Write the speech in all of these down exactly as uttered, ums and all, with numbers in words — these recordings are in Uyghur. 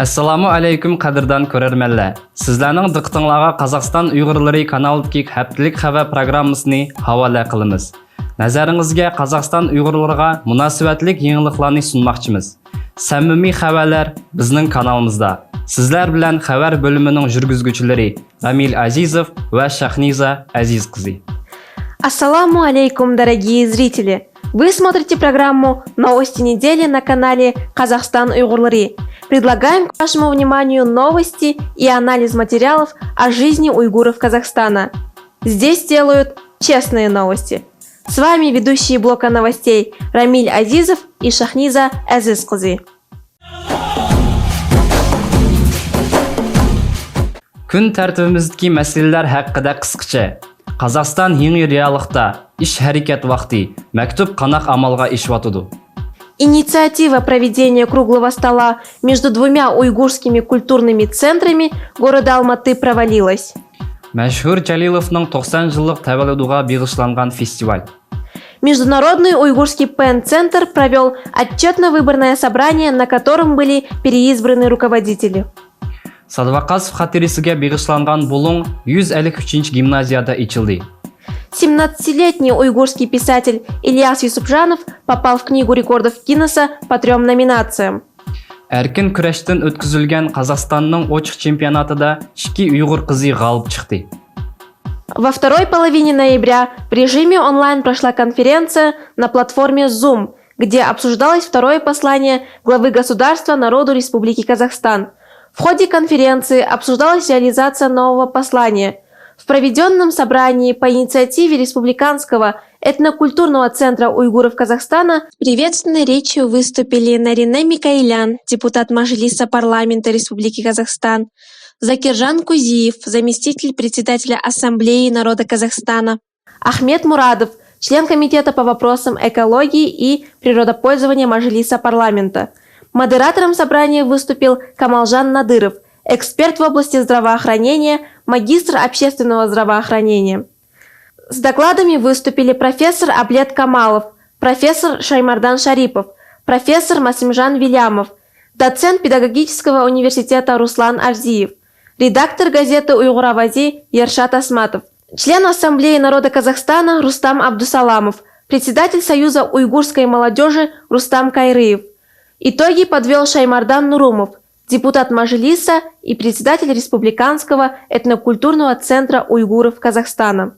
ئەسسالامۇ ئەلەيكۇم، قەدىردان كۆرەرمەنلەر! سىزلەرنىڭ دىققىتىڭلارغا قازاقىستان ئۇيغۇرلىرى كانالىدىكى ھەپتىلىك خەۋەر پروگراممىسىنى ھاۋالە قىلىمىز. نەزىرىڭىزگە قازاقىستان ئۇيغۇرلىرىغا مۇناسىۋەتلىك يېڭىلىقلارنى سۇنماقچىمىز. سەمىمىي خەۋەرلەر بىزنىڭ كانالىمىزدا. سىزلەر بىلەن خەۋەر بۆلۈمىنىڭ يۈرگۈزگۈچىلىرى رامىل ئەزىزوف ۋە شەھنىزا ئەزىز قىزى. Ассаламу алейкум, дорогие зрители! Вы смотрите программу «Новости недели» на канале «Казахстан Уйгурлары». Предлагаем к вашему вниманию новости и анализ материалов о жизни уйгуров Казахстана. Здесь делают честные новости. С вами ведущие блока новостей Рамиль Азизов и Шахниза Азиз кызы. كۈن تەرتىپىمىزدىكى مەسىلىلەر ھەققىدە قىسقىچە. قازاقىستان يېڭى رېئاللىقتا، ئىش ھەرىكەت ۋاقتى، مەكتۇپ قانداق ئامالغا ئېشىۋاتىدۇ؟ Инициатива проведения круглого стола между двумя уйгурскими культурными центрами города Алматы провалилась. مەشھۇر جەلىلوۋنىڭ توقسان يىللىق تەۋەللۇدىغا بېغىشلانغان فېستىۋال. Международный уйгурский пен-центр провёл отчётно-выборное собрание, на котором были переизбраны руководители. سادۋاقاسوف خاتىرىسىگە بېغىشلانغان بۇلۇڭ يۈز ئەللىك ئۈچىنچى گىمنازىيەدە ئېچىلدى. Семнадцатилетний уйгурский писатель Ильяс Юсупжанов попал в Книгу рекордов Гиннесса по трём номинациям. ئەركىن كۈرەشتىن ئۆتكۈزۈلگەن قازاقىستاننىڭ ئوچۇق چېمپىيوناتىدا ئىككى ئۇيغۇر قىزى غالىب چىقتى. Во второй половине ноября в режиме онлайн прошла конференция на платформе Zoom, где обсуждалось второе послание главы государства народу Республики Казахстан. В ходе конференции обсуждалась реализация нового послания. В проведённом собрании по инициативе Республиканского этнокультурного центра уйгуров Казахстана с приветственной речью выступили Нарине Микаэлян, депутат Мажилиса парламента Республики Казахстан, Закиржан Кузиев, заместитель председателя Ассамблеи народа Казахстана, Ахмед Мурадов, член комитета по вопросам экологии и природопользования Мажилиса парламента. Модератором собрания выступил Камалжан Надыров, эксперт в области здравоохранения, магистр общественного здравоохранения. С докладами выступили профессор Аблет Камалов, профессор Шаймардан Шарипов, профессор Масимжан Вилямов, доцент педагогического университета Руслан Авзиев, редактор газеты «Уйгур авази» Ершат Асматов, член Ассамблеи народа Казахстана Рустам Абдусаламов, председатель Союза уйгурской молодёжи Рустам Кайрыев. Итоги подвёл Шаймардан Нурумов, депутат Мажилиса и председатель Республиканского этнокультурного центра уйгуров Казахстана.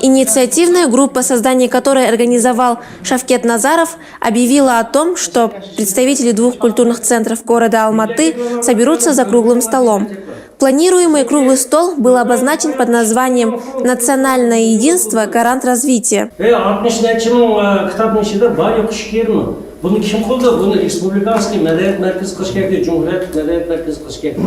Инициативная группа, создание которой организовал Шавкет Назаров, объявила о том, что представители двух культурных центров города Алматы соберутся за круглым столом. Планируемый круглый стол был обозначен под названием «Национальное единство — гарант развития». Э, алтмыш нәчче миң, э, кітаптың ішінде бар, yo'q, үш керімі. Бұны кім қылды? Бұны республиканский мәдениет мәркезі қылыш керек, жумһурият мәдениет мәркезі қылыш керек.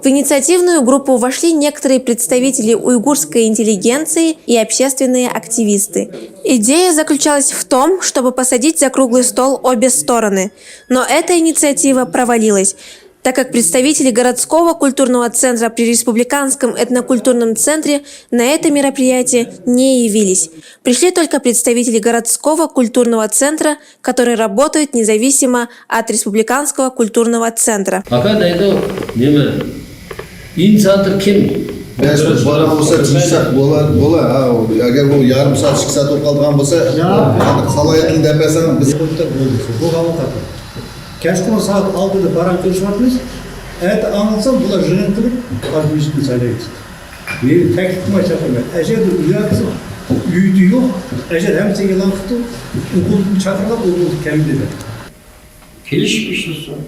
В инициативную группу вошли некоторые представители уйгурской интеллигенции и общественные активисты. Идея заключалась в том, чтобы посадить за круглый стол обе стороны, но эта инициатива провалилась, так как представители городского культурного центра при Республиканском этнокультурном центре на это мероприятие не явились. Пришли только представители городского культурного центра, который работает независимо от Республиканского культурного центра. Пока дайды неме, инициатор ким? Мәжбүр бара болса, тиісақ бола, бола. А, әгер ол ярым сағат, ікі сағат болып қалған болса, қалай дәп берсең, біз Кәсіптің сағат алтыда баран көрісіп жатырмыз. Әті аңылсам, бұлар жиын қылып, администрация сайлайды. Мені тәкіт қылмай шақырмайды. Әже де ұятсыз, үйді жоқ, әже әмсеге лаңқыту, ұғылдың шақырған, ұғылды кәмдеді. Келіспейсіз ғой.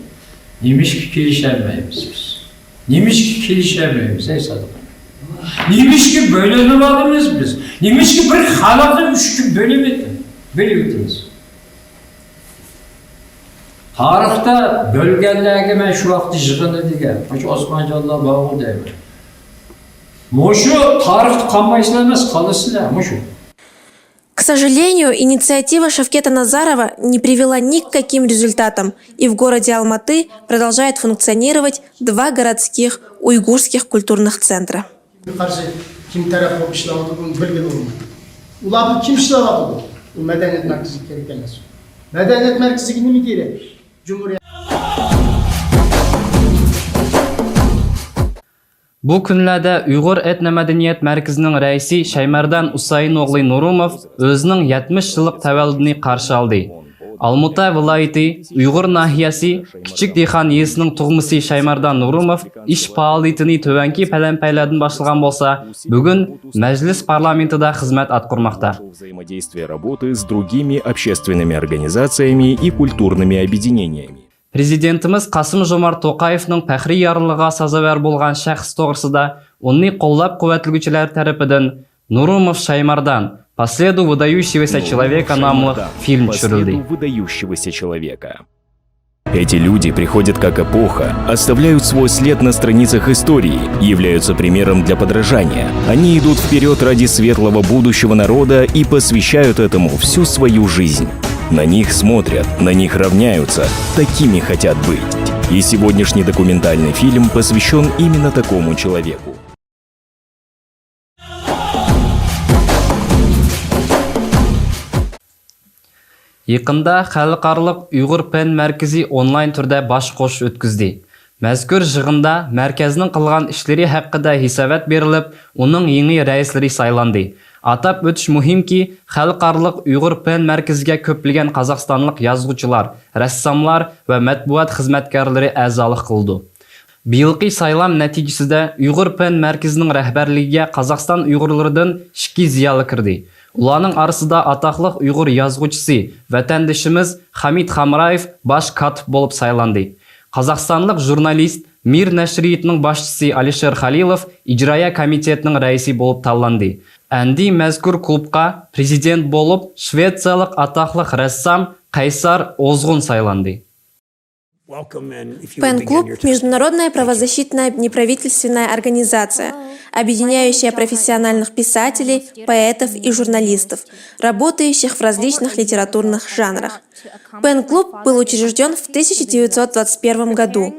Немешке келісемейміз біз? Немешке келісемейміз, әй Садық? Немешке бөлініп аламыз біз? Немешке бір халықты үшке бөліп етті? Бөліп етеміз. Тарихта бөлгенлерге мен şu vaqtı жиғыны деген, şu Osmanjanlar bağlı деймін. Мошу тарихты қанмайсызлар емес, қаласызлар, мошу. К сожалению, инициатива Шавкета Назарова не привела ни к каким результатам, и в городе Алматы продолжает функционировать два городских уйгурских культурных центра. Qarşı kim taraf bolıp işleyatır, bunu bilgen olmadı. Ular bu kim işleyatır? Bu medeniyet merkezi gerek emas. مەدەنىيەت مەركىزىگە نېمە كېرەك؟ جۇمھۇرىيەت. بۇ كۈنلەردە ئۇيغۇر ئېتنومەدەنىيەت مەركىزىنىڭ رەئىسى شەيمەردان ئۇسەيىنئوغلى نۇرۇموف ئۆزىنىڭ يەتمىش يىللىق تەۋەللۇدىنى قارشى ئالدى. ئالمۇتا ۋىلايىتى ئۇيغۇر ناھىيەسى كىچىك دېھقان يېزىسىنىڭ تۇغمىسى شەيمەردان نۇرۇموف ئىش پائالىيىتىنى تۆۋەنكى پەلەمپەيلەردىن باشلىغان بولسا، بۈگۈن مەجلىس پارلامېنتىدا خىزمەت ئاتقۇرماقتا. Взаимодействие работы с другими общественными организациями и культурными объединениями. پرېزىدېنتىمىز قاسىم جومارت توقايېۋنىڭ پەخرىي يارلىقىغا سازاۋەر بولغان شەخس توغرىسىدا ئۇنى قوللاپ-قۇۋۋەتلىگۈچىلەر تەرىپىدىن نۇرۇموف شەيمەردان، по следу выдающегося человека ناملىق فىلىم چۈشۈرۈلدى. Эти люди приходят как эпоха, оставляют свой след на страницах истории, являются примером для подражания. Они идут вперёд ради светлого будущего народа и посвящают этому всю свою жизнь. На них смотрят, на них равняются, такими хотят быть. И сегодняшний документальный фильм посвящён именно такому человеку. يېقىندا خەلقئارىلىق ئۇيغۇر پەن مەركىزى ئونلاين تۈردە باش قوشۇش ئۆتكۈزدى. مەزكۇر يىغىندا مەركەزنىڭ قىلغان ئىشلىرى ھەققىدە ھېسابات بېرىلىپ، ئۇنىڭ يېڭى رەئىسلىرى سايلاندى. ئاتاپ ئۆتۈش مۇھىمكى، خەلقئارىلىق ئۇيغۇر پەن مەركىزىگە كۆپلىگەن قازاقىستانلىق يازغۇچىلار، رەسساملار ۋە مەتبۇئات خىزمەتكارلىرى ئەزالىق قىلىدۇ. بىيىلقى سايلام نەتىجىسىدە ئۇيغۇر پەن مەركىزىنىڭ رەھبەرلىكىگە قازاقىستان ئۇيغۇرلىرىدىن ئىككى زىيالىي كىردى. ئۇلارنىڭ ئارىسىدا ئاتاقلىق ئۇيغۇر يازغۇچىسى، ۋەتەندىشىمىز خامىت خامرايېف باش كاتىپ بولۇپ سايلاندى. قازاقىستانلىق ژۇرنالىست، مىر نەشرىيىتىنىڭ باشچىسى ئالىشېر خالىلوف ئىجرائىيە كومىتېتىنىڭ رەئىسى بولۇپ تاللاندى. ئەندى مەزكۇر كۇلۇبقا پرېزىدېنت بولۇپ شىۋېتسىيەلىك ئاتاقلىق رەسسام قەيسار ئوزغۇن سايلاندى. Пен Клуб — международная правозащитная неправительственная организация, объединяющая профессиональных писателей, поэтов и журналистов, работающих в различных литературных жанрах. Пен Клуб был учреждён в тысяча девятьсот двадцать первом году.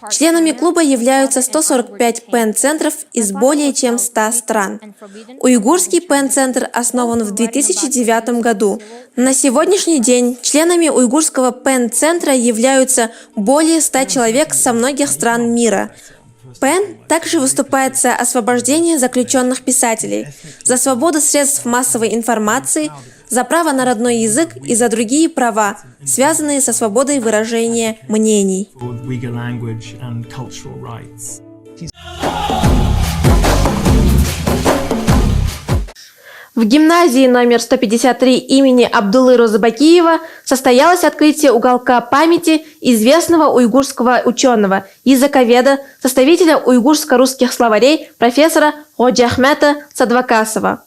Членами клуба являются сто сорок пять пен-центров из более чем ста стран. Уйгурский пен-центр основан в две тысячи девятом году. На сегодняшний день членами Уйгурского пен-центра являются более ста человек со многих стран мира. Пен также выступает за освобождение заключённых писателей, за свободу средств массовой информации, за право на родной язык и за другие права, связанные со свободой выражения мнений. Uyghur language and cultural rights. В гимназии номер сто пятьдесят три имени Абдуллы Розыбакиева состоялось открытие уголка памяти известного уйгурского учёного, языковеда, составителя уйгурско-русских словарей, профессора Ходжахмета Садвакасова.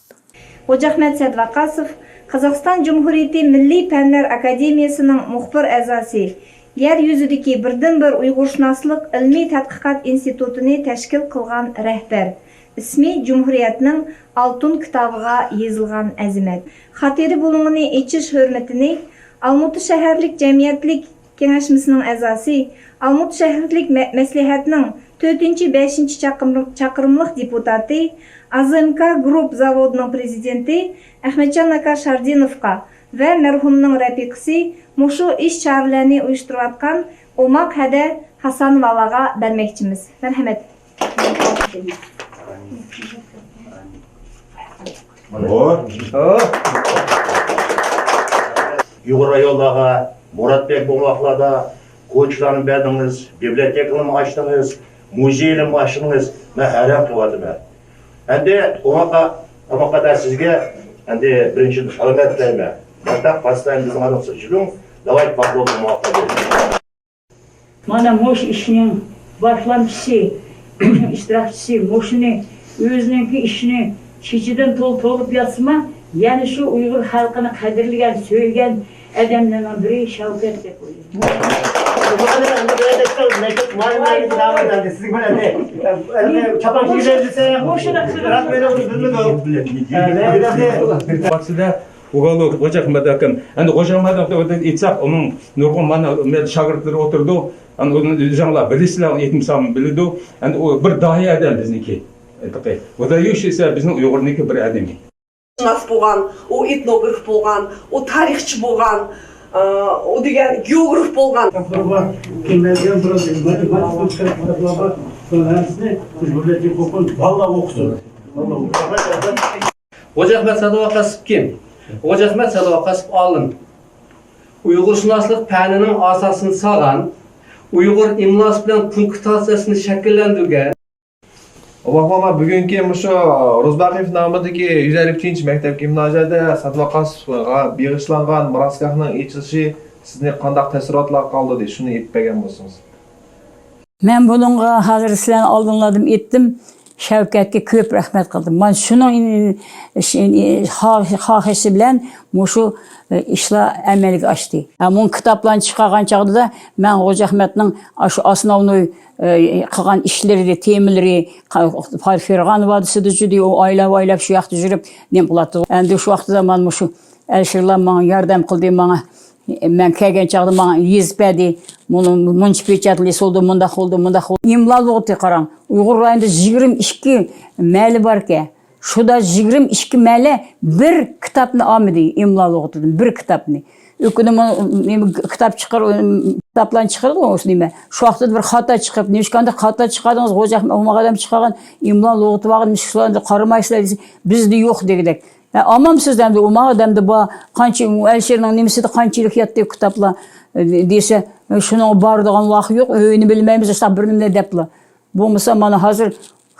Ходжахмет Садвакасов Казахстан Джумхуриети Миллий пенлер академиясының мухбир азасы, ер юзидеги бирден-бир уйгуршнасылык илмий тадкикат институтини тешкил кылган рехбер. ئىسمى جۇمھۇرىيەتنىڭ ئالتۇن كىتابىغا يېزىلغان ئەزىمەت. خاتىرە بۇلۇڭىنى ئېچىش ھۆرمىتىنى ئالمۇتا شەھەرلىك جەمئىيەتلىك كېڭەشمىسىنىڭ ئەزاسى، ئالمۇتا شەھەرلىك مە-، مەسلىھەتنىڭ تۆتىنچى، بەشىنچى چاقىرىم-، چاقىرىملىق دېپۇتاتى، ئازېمكا گۇرۇپ زاۋۇدىنىڭ پرېزىدېنتى ئەخمەتجان ئاكا شاردىنوفقا ۋە مەرھۇمنىڭ رەپىقىسى مۇشۇ ئىش-چارىلەرنى ئۇيۇشتۇرۇۋاتقان ئوماق ھەدە ھاسانوۋالاغا بەرمەكچىمىز. مەرھەمەت. ئۇيغۇر ئاياللارغا مۇرات بەگ موماقلاردا كوچىلارنى بەردىڭىز، بىبلىيوتېكىلارنى ئاچتىڭىز، مۇزېيلارنى ئاچتىڭىز. مەن ھەيران قېلىۋاتىمەن. ئەمدى ئۇنىڭغا، ئۇنىڭغا قەدەر سىزگە ئەمدى بىرىنچىدىن سالامەت تىلەيمەن. مۇشۇنداق پاستايىم بىزنىڭ ئارىمىزدا ئىشلىدىڭ. داۋاي، ماقۇل موماقلار. مانا مۇشۇ ئىشنىڭ باشلامچىسى، مۇشۇنىڭ ئىشتىراكچىسى، مۇشۇنى ئۆزىنىڭكى ئىشىنى چېچىدىن تول-، تولۇپ ياتسىمۇ، يەنە شۇ ئۇيغۇر خەلقىنى قەدىرلىگەن، سۆيگەن ئادەملەرنىڭ بىرى شەۋكەت دەپ ئويلايمەن. ئۇگالوگ، غوجا ئەخمەت ئاكام. ئەمدى غوجا ئەخمەت ئاكام ئېيتساق، ئۇنىڭ نۇرغۇن مانا شاگىرتلىرى ئولتۇرىدۇ. ئەمدى ئۇنى ئۆزۈڭلار بىلىسىلەر، ئېيتمىسام بىلىدۇ. ئەمدى ئۇ بىر داھىي ئادەم بىزنىڭكى. ھېلىقى ۋىدايوش ئېسە بىزنىڭ ئۇيغۇرنىڭكى بىر ئادىمى. شۇناس بولغان، ئۇ ئېتنوگراف بولغان، ئۇ تارىخچى بولغان، ئۇ دېگەن گېئوگراف بولغان. كىتابلار بار، كىم بەرگەن بىر ماتېماتىكا كىتابلار بار. شۇلارنىڭ ھەممىسىنى مەجبۇرىيەتلىك ئوقۇڭ. بالىلار ئوقۇسۇن. خوجا ئەخمەت سەدۋاقاسوف كىم؟ خوجا ئەخمەت سەدۋاقاسوف ئالىم. ئۇيغۇرشۇناسلىق پەنىنىڭ ئاساسىنى سالغان، ئۇيغۇر ئىملاسى بىلەن پۇنكتۇئاتسىيەسىنى شەكىللەندۈرگەن. ۋاھ ماما، بۈگۈنكى مۇشۇ روزباقىيېف نامىدىكى يۈز ئەللىك ئۈچىنچى مەكتەپكە ئىملا جەدە سەدۋاقاسوفقا بېغىشلانغان مۇراسىمگەھنىڭ ئېچىلىشى سىزنى قانداق تەسىراتلارغا قالدۇردى؟ شۇنى ئېيتىپ بەرگەن بولسىڭىز. مەن بۇنىڭغا ھازىر سىلەرنىڭ ئالدىڭلاردىمۇ ئېيتتىم، شەۋكەتكە كۆپ رەھمەت قىلدىم. مانا شۇنىڭ خاھىشى بىلەن مۇشۇ ئىشلار ئەمەلگە ئاشتى. مۇنۇ كىتابلارنى چىقارغان چاغدا مەن خوجا ئەخمەتنىڭ ئاشۇ ئاسناۋنوي قىلغان ئىشلىرى، تېمىلىرى، فېرغان ۋادىسىدا جۈدى ئۇ ئايلاپ ئايلاپ شۇ ياقتا يۈرۈپ نېمە قىلاتتى. ئەمدى شۇ ۋاقىتتا مانا مۇشۇ ئەلشىرلار ماڭا ياردەم قىلدى، ماڭا مەن كەلگەن چاغدا ماڭا يېزىپ بەردى. مۇنچە پېچەتلىسىلدى، مۇنداق بولدى، مۇنداق بولدى. ئىملا لۇغىتى قاراڭ. ئۇيغۇر رايونىدا يىگىرمە ئىككى مەھەللە باركەن. شۇدا يىگىرمە ئىككى مەھەللە بىر كىتابنى ئالمىدى، ئىملا لۇغىتىدىن بىر كىتابنى. ئۆكۈنۈم، كىتاب چىقىر، كىتابلارنى چىقىرىدىغۇ، نېمە، شۇ ۋاقىتتا بىر خاتا چىقىپ، نېمىشقانداق خاتا چىقاردىڭىز، خوجا ئەخمەت ئوماق ئادەم چىقارغان ئىملا لۇغىتى بارغان، مۇشۇلارنى قارىمايسىلەر دېسە، بىزدە يوق دېگۈدەك. ئە، ئامامسىز ئەمدى ئۇ ماڭا دەمدە بار، قانچە ئەلشىرنىڭ نېمىسىدە قانچىلىك ياتتى كىتابلار، ئە، دېسە، شۇنىڭغا بارىدىغان ۋاقىت يوق، ئۆيىنى بىلمەيمىز، ئاشۇنداق بىر نېمە دەپلا. بولمىسا مانا ھازىر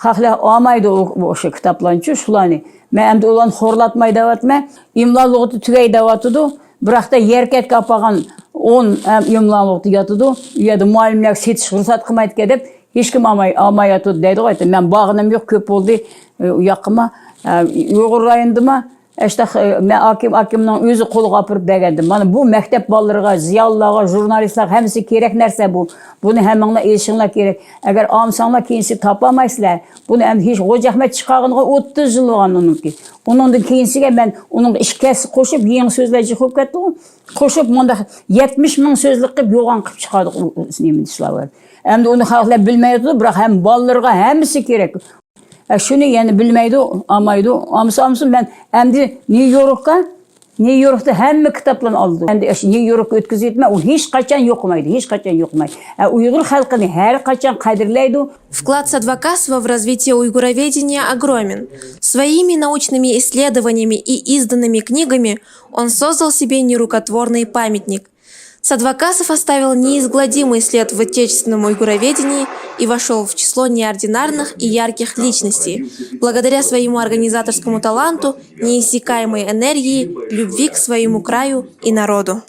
خەقلەر ئالمايدۇ ئۇ، ئۇ شۇ كىتابلارنىچۇ شۇلارنى. مەن ئەمدى ئۇلارنى خورلاتماي دەۋاتىمەن. ئىملا لۇغىتى تۈگەي دەۋاتىدۇ. بىراقتا يەركەتكە ئاپارغان ئون ئىملا لۇغىتى ياتىدۇ. ئۇ يەردە مۇئەللىملەرگە سېتىشقا رۇخسەت قىلمايدىكەن دەپ ھېچكىم ئالماي، ئالماياتىدۇ دەيدىغۇ. مەن بارغىنىم يوق، كۆپ بولدى، ئۇ ياققىما. ئۇيغۇر رايونىدىمۇ ئاشتاق، مەن ئاكىم، ئاكىمنىڭ ئۆزى قولىغا ئاپىرىپ بەرگەندىم. مانا بۇ مەكتەپ بالىلىرىغا، زىيالىيلارغا، ژۇرنالىستلارغا ھەممىسىگە كېرەك نەرسە بۇ. بۇنى ھەممىڭلار ئېلىشىڭلار كېرەك. ئەگەر ئالمىساڭلار كېيىنسى تاپالمايسىلەر. بۇنى ئەمدى ھېچ خوجا ئەخمەت چىقارغىنىغا ئوتتۇز يىل بولغان ئۇنىڭكى. ئۇنىڭدىن كېيىنسىگە مەن ئۇنىڭغا ئىككى ھەسسە قوشۇپ، يېڭى سۆزلەر جىق بولۇپ كەتتىغۇ. قوشۇپ مۇنداق يەتمىش مىڭ سۆزلۈك قىلىپ يوغان قىلىپ چىقاردۇق ئۇ، ئۇ نېمىنى ئىشلار. ئەمدى ئۇنى خەقلەر بىلمەيۋاتىدۇ، بىراق ھەم بالىلىرىغا ھەممىسى كېرەك. ئە، شۇنى يەنە بىلمەيدۇ، ئالمايدۇ. ئالمىسا ئالمىسۇن، مەن ئەمدى نيۇ يوركقا، نيۇ يوركتا ھەممە كىتابلارنى ئالىدۇ. ئەمدى ئاشۇ نيۇ يوركقا ئۆتكۈزۈۋېتىمەن، ئۇ ھېچقاچان يوقىمايدۇ، ھېچقاچان يوقىمايدۇ. ئە، ئۇيغۇر خەلقىنى ھەر قاچان قەدىرلەيدۇ. Вклад Садвакасова в развитие уйгуроведения огромен. Своими научными исследованиями и изданными книгами он создал себе нерукотворный памятник. Садвакасов оставил неизгладимый след в отечественном уйгуроведении и вошёл в число неординарных и ярких личностей благодаря своему организаторскому таланту, неиссякаемой энергии, любви к своему краю и народу.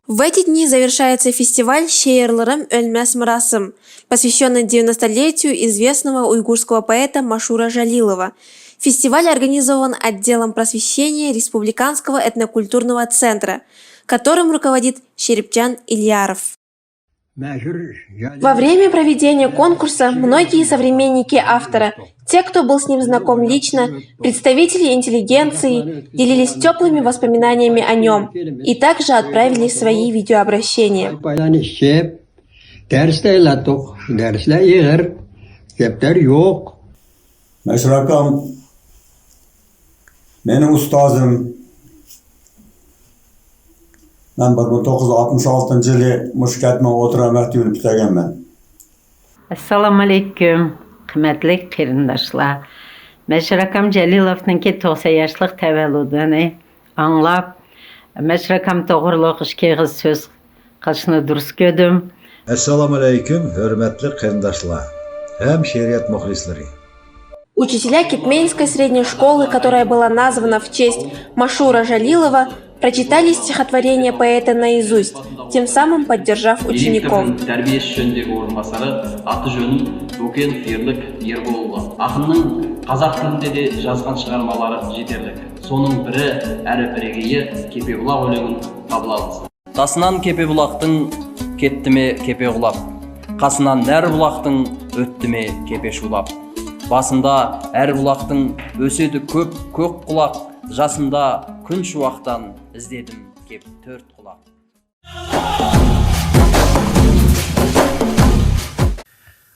В эти дни завершается фестиваль «Шиирлерим өлмес мырасым», посвящённый девяностолетию известного уйгурского поэта Машура Жалилова. Фестиваль организован отделом просвещения Республиканского этнокультурного центра, которым руководит Шерипчан Ильяров. Во время проведения конкурса многие современники автора, те, кто был с ним знаком лично, представители интеллигенции делились тёплыми воспоминаниями о нём и также отправили свои видеообращения. دەرس تەييارلاتتۇق. دەرسلەر ئېغىر، دەپتەر يوق. مەشۇر ئاكام مېنىڭ ئۇستازىم. مەن بىر مىڭ توققۇز يۈز ئاتمىش ئالتىنچى يىلى مۇشۇ كەنتنىڭ ئوتتۇرا مەكتىۋىنى پۈتتۈرگەنمەن. ئەسسالامۇئەلەيكۇم، قىممەتلىك قېرىنداشلار. مەشۇر ئاكام جەلىلوفنىڭكى توقسان ياشلىق تەۋەللۇدىنى ئاڭلاپ، مەشۇر ئاكام توغرۇلۇق ئىككى ئېغىز سۆز قىلىشنى دۇرۇس كۆردۈم. ئەسسالامۇئەلەيكۇم، ھۆرمەتلىك قېرىنداشلار ھەم شېئىرىيەت مۇخلىسلىرى. Учителя Китменской средней школы, которая была названа в честь Машура Жалилова, прочитали стихотворение поэта наизусть, тем самым поддержав учеников. Директордың тәрбие жөніндегі орынбасары, аты жөнім Бөкен Ерлік Ерболұлы. Ақынның қазақ тілінде де жазған шығармалары жетерлік. Соның бірі әрі бірегейі Кепебұлақ өлеңін қабыл алыңыз. قاسنان كېپى بۇلاقتىڭ كەتتىمى كېپى غۇلاپ، قاسنان نەر بۇلاقتىڭ ئۆتتىمى كېپى شۇلاپ. باسىندا ھەر بۇلاقتىڭ ئۆسىدۇ كۆپ كۆك قۇلاق، جاسىندا كۈن شۇۋاقتان ئىزدىدىم كېپ تۆرت قۇلاق.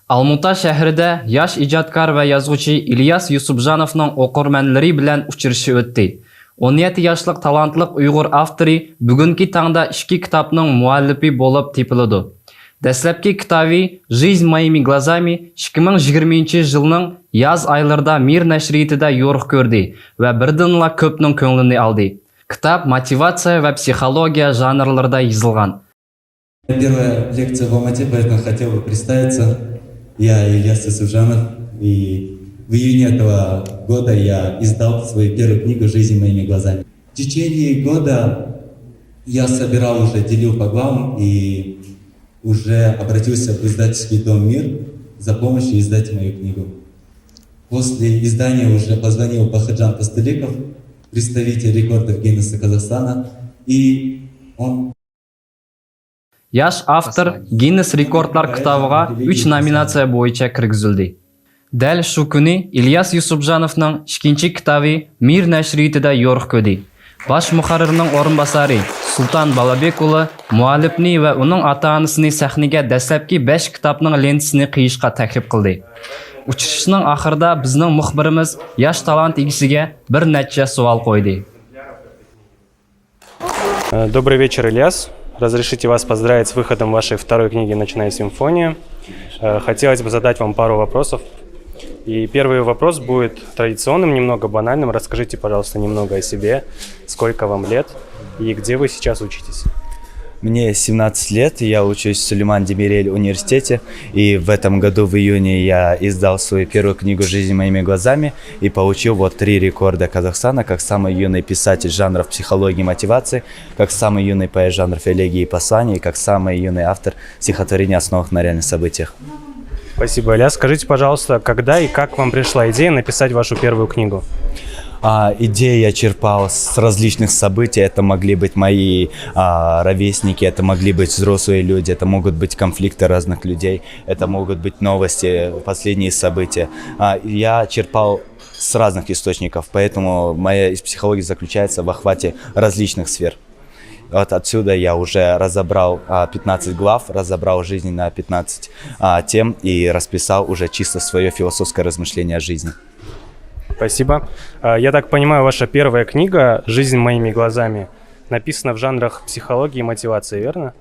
ئالمۇتا شەھىرىدە ياش ئىجادكار ۋە يازغۇچى ئىلياس يۈسۈپجانوفنىڭ ئوقۇرمەنلىرى بىلەن ئۇچرىشىشى ئۆتتى. ئون يەتتە ياشلىق تالانتلىق ئۇيغۇر ئاپتورى بۈگۈنكى تاڭدا ئىككى كىتابنىڭ مۇئەللىپى بولۇپ تېپىلىدۇ. دەسلەپكى كىتابى «Жизнь моими глазами» ئىككى مىڭ يىگىرمىنچى يىلنىڭ ياز ئايلىرىدا مىر نەشرىيىتىدە يورۇق كۆردى ۋە بىردىنلا كۆپنىڭ كۆڭلىنى ئالدى. كىتاب موتىۋاتسىيە ۋە پسىخولوگىيە ژانىرلىرىدا يېزىلغان. Первая лекция в Алмате, поэтому хотел бы представиться. Я Ильяс Юсуфжанов, и в июне этого года я издал свою первую книгу «Жизнь моими глазами». В течение года я собирал уже, делил по главам и уже обратился в издательский дом «Мир» за помощью издать мою книгу. После издания уже позвонил Бахаджан Пастыликов, представитель рекордов Гиннесса Казахстана, и он ياش ئاپتور گىننېس رېكورتلار كىتابىغا ئۈچ نومىناتسىيە بويىچە كىرگۈزۈلدى. دەل شۇ كۈنى ئىلياس يۈسۈپجانوفنىڭ ئىككىنچى كىتابى مىر نەشرىيىتىدە يورۇق كۆردى. باش مۇھەررىرنىڭ ئورۇنباسارى سۇلتان بالابېك ئۇلى مۇئەللىپنى ۋە ئۇنىڭ ئاتا-ئانىسىنى سەھنىگە دەسلەپكى بەش كىتابنىڭ لېنتىسىنى قىيىشقا تەكلىپ قىلدى. ئۇچرىشىشنىڭ ئاخىرىدا بىزنىڭ مۇخبىرىمىز ياش تالانت ئىگىسىگە بىر نەچچە سوئال قويدى. Э, Добрый вечер, Ильяс. Разрешите вас поздравить с выходом вашей второй книги «Ночная симфония». Э, Хотелось бы задать вам пару вопросов. И первый вопрос будет традиционным, немного банальным. Расскажите, пожалуйста, немного о себе. Сколько вам лет и где вы сейчас учитесь? Мне семнадцать лет, я учусь в Сулейман Демирель университете, и в этом году в июне я издал свою первую книгу «Жизнь моими глазами» и получил вот три рекорда Казахстана как самый юный писатель жанров психологии и мотивации, как самый юный поэт жанров элегии и послания и как самый юный автор стихотворений, основанных на реальных событиях. Спасибо, Илья. Скажите, пожалуйста, когда и как вам пришла идея написать вашу первую книгу? А, идеи я черпал с различных событий. Это могли быть мои а, ровесники, это могли быть взрослые люди, это могут быть конфликты разных людей, это могут быть новости, последние события. А, я черпал с разных источников, поэтому моя из психологии заключается в охвате различных сфер. Вот отсюда я уже разобрал а, пятнадцать глав, разобрал жизнь на пятнадцать а, тем и расписал уже чисто свое философское размышление о жизни. Спасибо. А, Я так понимаю, ваша первая книга «Жизнь моими глазами» написана в жанрах психологии и мотивации, верно?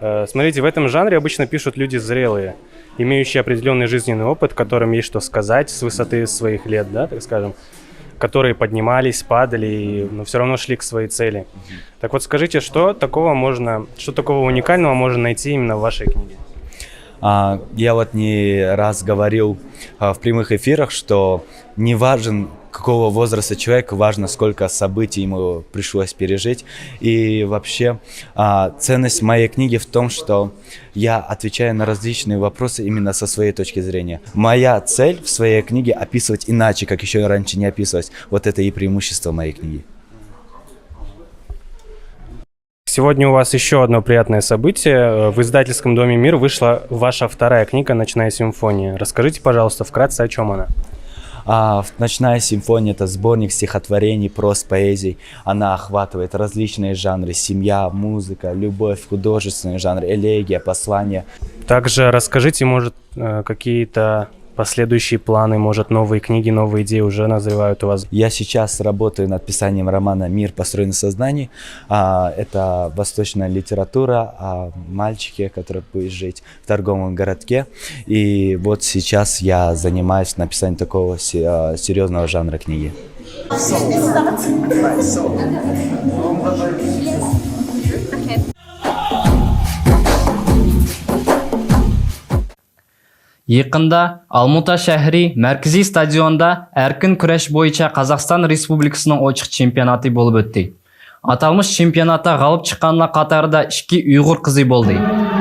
Э, Смотрите, в этом жанре обычно пишут люди зрелые, имеющие определенный жизненный опыт, которым есть что сказать с высоты своих лет, да, так скажем, которые поднимались, падали, и, но все равно шли к своей цели. Так вот, скажите, что такого можно, что такого уникального можно найти именно в вашей книге? А, Я вот не раз говорил а, в прямых эфирах, что не важен какого возраста человек, важно, сколько событий ему пришлось пережить. И вообще, а, ценность моей книги в том, что я отвечаю на различные вопросы именно со своей точки зрения. Моя цель в своей книге описывать иначе, как еще раньше не описывалось. Вот это и преимущество моей книги. Сегодня у вас еще одно приятное событие. В издательском доме «Мир» вышла ваша вторая книга «Ночная симфония». Расскажите, пожалуйста, вкратце, о чем она. А, «Ночная симфония» — это сборник стихотворений, прозы, поэзий. Она охватывает различные жанры: семья, музыка, любовь, художественный жанр, элегия, послание. Также расскажите, может, э, какие-то последующие планы, может, новые книги, новые идеи уже назревают у вас? Я сейчас работаю над писанием романа «Мир построен в сознании». А, Это восточная литература о мальчике, который будет жить в торговом городке. И вот сейчас я занимаюсь написанием такого се- а, серьезного жанра книги. يېقىندا ئالمۇتا شەھىرى مەركىزىي ستادىيوندا ئەركىن كۈرەش بويىچە قازاقىستان رېسپۇبلىكىسىنىڭ ئوچۇق چېمپىيوناتى بولۇپ ئۆتتى. ئاتالمىش چېمپىيوناتتا غالىب چىققانلار قاتارىدا ئىككى ئۇيغۇر قىزى بولدى.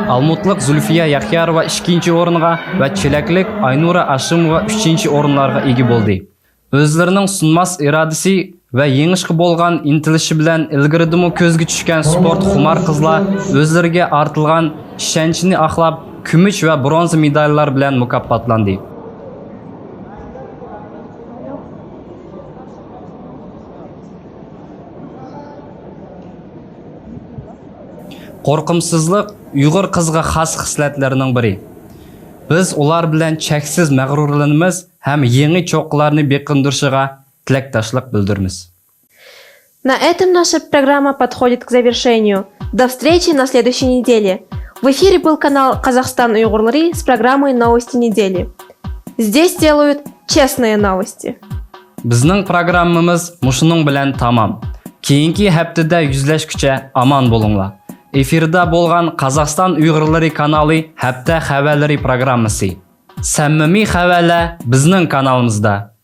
ئالمۇتلۇق زۇلفىيە يەخياروۋا ئىككىنچى ئورۇنغا ۋە چېلەكلىك ئاينۇرا ئاشىموۋا ئۈچىنچى ئورۇنلارغا ئىگە بولدى. ئۆزلىرىنىڭ سۇنماس ئىرادىسى ۋە يېڭىشقا بولغان ئىنتىلىشى بىلەن ئىلگىرىدىمۇ كۆزگە چۈشكەن سپورت خۇمار قىزلار ئۆزلىرىگە ئارتىلغان ئىشەنچنى ئاقلاپ، كۈمۈش ۋە برونزا مېداللار بىلەن مۇكاپاتلاندى. قورقۇمسىزلىق ئۇيغۇر قىزىغا خاس خىسلەتلەرنىڭ بىرى. بىز ئۇلار بىلەن چەكسىز مەغرۇرلىنىمىز ھەم يېڭى چوققىلارنى بېقىندۇرۇشىغا تىلەكداشلىق بىلدۈرىمىز. На этом наша программа подходит к завершению. До встречи на следующей неделе. В эфире был канал «Казахстан Уйгурлары» с программой «Новости недели». Здесь делают честные новости. بىزنىڭ پروگراممىمىز مۇشۇنىڭ بىلەن تامام. كېيىنكى ھەپتىدە يۈزلەشكۈچە ئامان بولۇڭلار. ئېفىردا بولغان قازاقىستان ئۇيغۇرلىرى كانالى ھەپتە خەۋەرلىرى پروگراممىسى. سەمىمىي خەۋەرلەر بىزنىڭ كانالىمىزدا.